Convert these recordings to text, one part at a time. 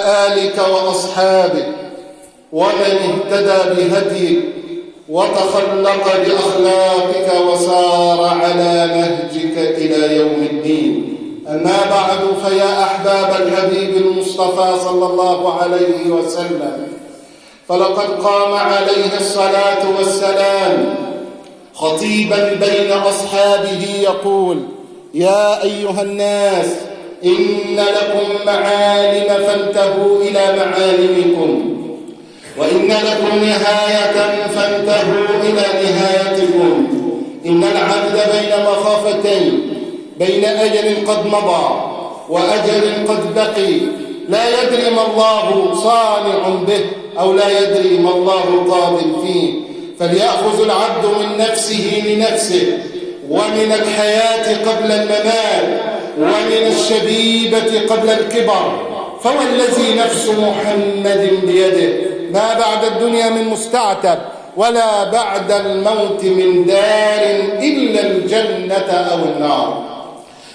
آلك وأصحابك ومن اهتدى بهديك وتخلق بأخلاقك وسار على نهجك إلى يوم الدين. أما بعد، فيا أحباب الحبيب المصطفى صلى الله عليه وسلم، فلقد قام عليه الصلاة والسلام خطيبا بين أصحابه يقول: يا أيها الناس، إن لكم معالم فانتهوا إلى معالمكم، وإن لكم نهاية فانتهوا إلى نهايتكم. إن العبد بين مخافتين، بين أجل قد مضى وأجل قد بقي، لا يدري ما الله صانع به أو لا يدري ما الله قاض فيه. فليأخذ العبد من نفسه لنفسه، ومن الحياة قبل الممات، ومن الشبيبة قبل الكبر. فوالذي نفس محمد بيده، ما بعد الدنيا من مستعتب، ولا بعد الموت من دار إلا الجنة أو النار.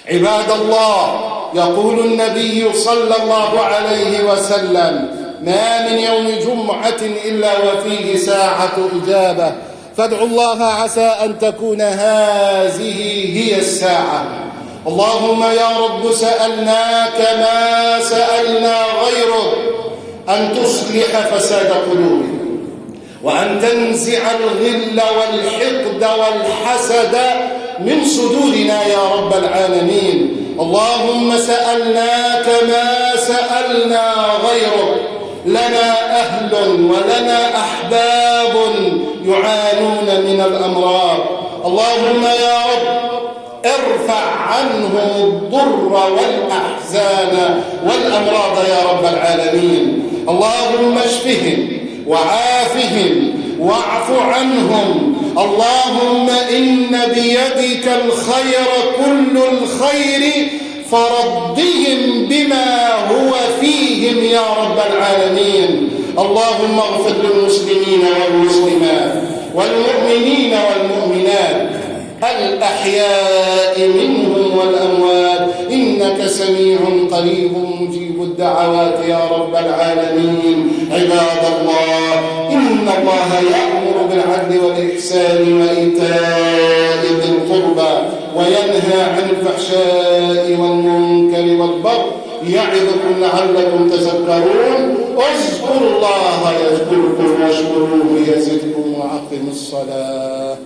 عباد الله، يقول النبي صلى الله عليه وسلم: ما من يوم جمعة إلا وفيه ساعة إجابة، فادعوا الله عسى أن تكون هذه هي الساعة. اللهم يا رب سألناك ما سألنا غيرك، أن تصلح فساد قلوبنا، وأن تنزع الغل والحقد والحسد من صدورنا يا رب العالمين. اللهم سألناك ما سألنا غيرك، لنا أهل ولنا أحباب يعانون من الأمراض. اللهم يا رب ارفع عنهم الضر والأحزان والأمراض يا رب العالمين. اللهم اشفهم وعافهم واعف عنهم. اللهم إن بيدك الخير كل الخير، فرضهم بما هو فيهم يا رب العالمين. اللهم اغفر للمسلمين والمسلمات والمؤمنين والمؤمنات الأحياء منهم والأموات، إنك سميع قريب مجيب الدعوات يا رب العالمين. عباد الله، إن الله يأمر بالعدل والإحسان وإيتاء ذي القربى وينهى عن الفحشاء والمنكر والبغي يعظكم لعلكم تذكرون. اذكروا الله يذكركم واشكروه يزدكم وأقيموا الصلاة.